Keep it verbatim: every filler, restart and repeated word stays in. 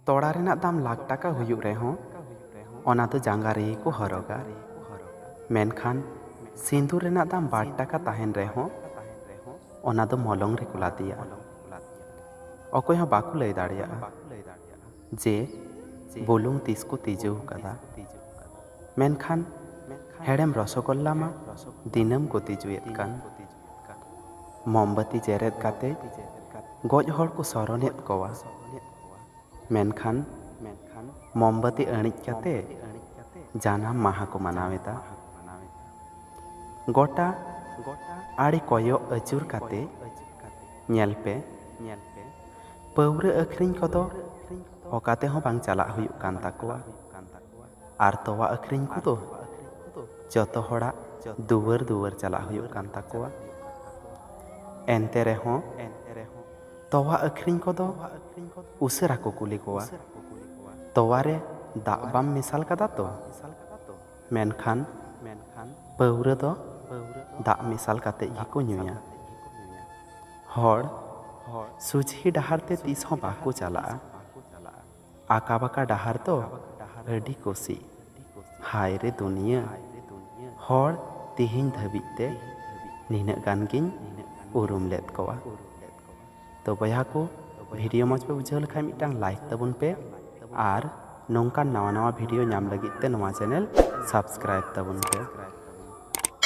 ᱛᱚᱲᱟ ᱨᱮᱱᱟᱜ ᱫᱟᱢ ᱞᱟᱠᱷ ᱴᱟᱠᱟ ᱦᱩᱭᱩᱜ ᱨᱮᱦᱚᱸ, ᱚᱱᱟ ᱫᱚ ᱡᱟᱸᱜᱟ ᱨᱮᱜᱮ ᱠᱚ ᱦᱚᱨᱚᱜᱟ᱾ ᱢᱮᱱᱠᱷᱟᱱ ᱥᱤᱸᱫᱩᱨ ᱨᱮᱱᱟᱜ ᱫᱟᱢ ᱵᱟᱨ ᱴᱟᱠᱟ ᱛᱟᱦᱮᱱ ᱨᱮᱦᱚᱸ, ᱚᱱᱟ ᱫᱚ ᱢᱚᱞᱚᱝ ᱨᱮᱠᱚ ᱞᱟᱫᱮᱭᱟ᱾ ᱚᱠᱚᱭ ᱦᱚᱸ ᱵᱟᱠᱚ ᱞᱟᱹᱭ ᱫᱟᱲᱮᱭᱟᱜᱼᱟ ᱡᱮ ᱵᱩᱞᱩᱝ ᱛᱤᱥ ᱠᱚ ᱛᱤᱡᱩ ᱟᱠᱟᱫᱟ᱾ ᱢᱮᱱᱠᱷᱟᱱ ᱦᱮᱲᱮᱢ ᱨᱚᱥᱚᱜᱚᱞᱞᱟ ᱢᱟ ᱫᱤᱱᱟᱹᱢ ᱠᱚ ᱛᱤᱡᱩᱭᱮᱫ ᱠᱟᱱ᱾ ᱢᱳᱢᱵᱟᱛᱤ ᱡᱮᱨᱮᱫ ᱠᱟᱛᱮ ᱜᱚᱡ ᱦᱚᱲ ᱠᱚ ᱥᱚᱨᱚᱱᱮᱫ ᱠᱚᱣᱟ᱾ ᱢᱮᱱᱠᱷᱟᱱ ᱢᱳᱢᱵᱟᱛᱤ ᱟᱹᱬᱤᱡ ᱠᱟᱛᱮ ᱡᱟᱱᱟᱢ ᱢᱟᱦᱟ ᱠᱚ ᱢᱟᱱᱟᱣ ᱮᱫᱟ᱾ ᱜᱚᱴᱟ ᱟᱲᱮ ᱠᱚᱭᱚᱜ ᱟᱹᱪᱩᱨ ᱠᱟᱛᱮ ᱧᱮᱞ ᱯᱮ, ᱯᱟᱹᱣᱨᱟᱹ ᱟᱹᱠᱷᱨᱤᱧ ᱠᱚᱫᱚ ᱚᱠᱟ ᱛᱮᱦᱚᱸ ᱵᱟᱝ ᱪᱟᱞᱟᱜ ᱦᱩᱭᱩᱜ ᱠᱟᱱ ᱛᱟᱠᱚᱣᱟ᱾ ᱟᱨ ᱛᱚᱣᱟ ᱟᱹᱠᱷᱨᱤᱧ ᱠᱚᱫᱚ ᱡᱚᱛᱚ ᱦᱚᱲᱟᱜ ᱫᱩᱣᱟᱹᱨ ᱫᱩᱣᱟᱹᱨ ᱪᱟᱞᱟᱜ ᱦᱩᱭᱩᱜ ᱠᱟᱱ ᱛᱟᱠᱚᱣᱟ᱾ ᱮᱱᱛᱮ ᱨᱮᱦᱚᱸ ᱛᱚᱣᱟ ᱟᱹᱠᱷᱨᱤᱧ ᱠᱚᱫᱚ ᱩᱥᱟᱹᱨᱟ ᱠᱚ ᱠᱩᱞᱤ ᱠᱚᱣᱟ, "ᱛᱚᱣᱟ ᱨᱮ ᱫᱟᱜ ᱵᱟᱢ ᱢᱮᱥᱟᱞ ᱠᱟᱫᱟ ᱛᱚ?" ᱢᱮᱱᱠᱷᱟᱱ ᱯᱟᱹᱣᱨᱟᱹ ᱫᱚ ᱫᱟᱜ ᱢᱮᱥᱟᱞ ᱠᱟᱛᱮ ᱜᱮᱠᱚ ᱧᱩᱭᱟ᱾ ᱦᱚᱲ ᱥᱩᱡᱷᱤ ᱰᱟᱦᱟᱨ ᱛᱮ ᱛᱤᱥ ᱦᱚᱸ ᱵᱟᱠᱚ ᱪᱟᱞᱟᱜᱼᱟ᱾ ᱟᱸᱠᱟ ᱵᱟᱸᱠᱟ ᱰᱟᱦᱟᱨ ᱫᱚ ᱟᱹᱰᱤ ᱠᱩᱥᱤ᱾ ᱦᱟᱭ ᱨᱮ ᱫᱩᱱᱤᱭᱟᱹ, ᱦᱚᱲ ᱛᱮᱦᱮᱧ ᱫᱷᱟᱹᱵᱤᱡ ᱛᱮ ᱱᱤᱱᱟᱹᱜ ᱜᱟᱱ ᱜᱤᱧ ᱩᱨᱩᱢ ᱞᱮᱫ ᱠᱚᱣᱟ᱾ ᱛᱚ ᱵᱚᱭᱦᱟ ᱠᱚ, ᱵᱷᱤᱰᱤᱭᱳ ᱢᱚᱡᱽ ᱯᱮ ᱵᱩᱡᱷᱟᱹᱣ ᱞᱮᱠᱷᱟᱱ ᱢᱤᱫᱴᱟᱝ ᱞᱟᱭᱤᱠ ᱛᱟᱵᱚᱱ ᱯᱮ, ᱟᱨ ᱱᱚᱝᱠᱟᱱ ᱱᱟᱣᱟ ᱱᱟᱣᱟ ᱵᱷᱤᱰᱤᱭᱳ ᱧᱟᱢ ᱞᱟᱹᱜᱤᱫ ᱛᱮ ᱱᱚᱣᱟ ᱪᱮᱱᱮᱞ ᱥᱟᱵᱥᱠᱨᱟᱭᱤᱵ ᱛᱟᱵᱚᱱ ᱯᱮ᱾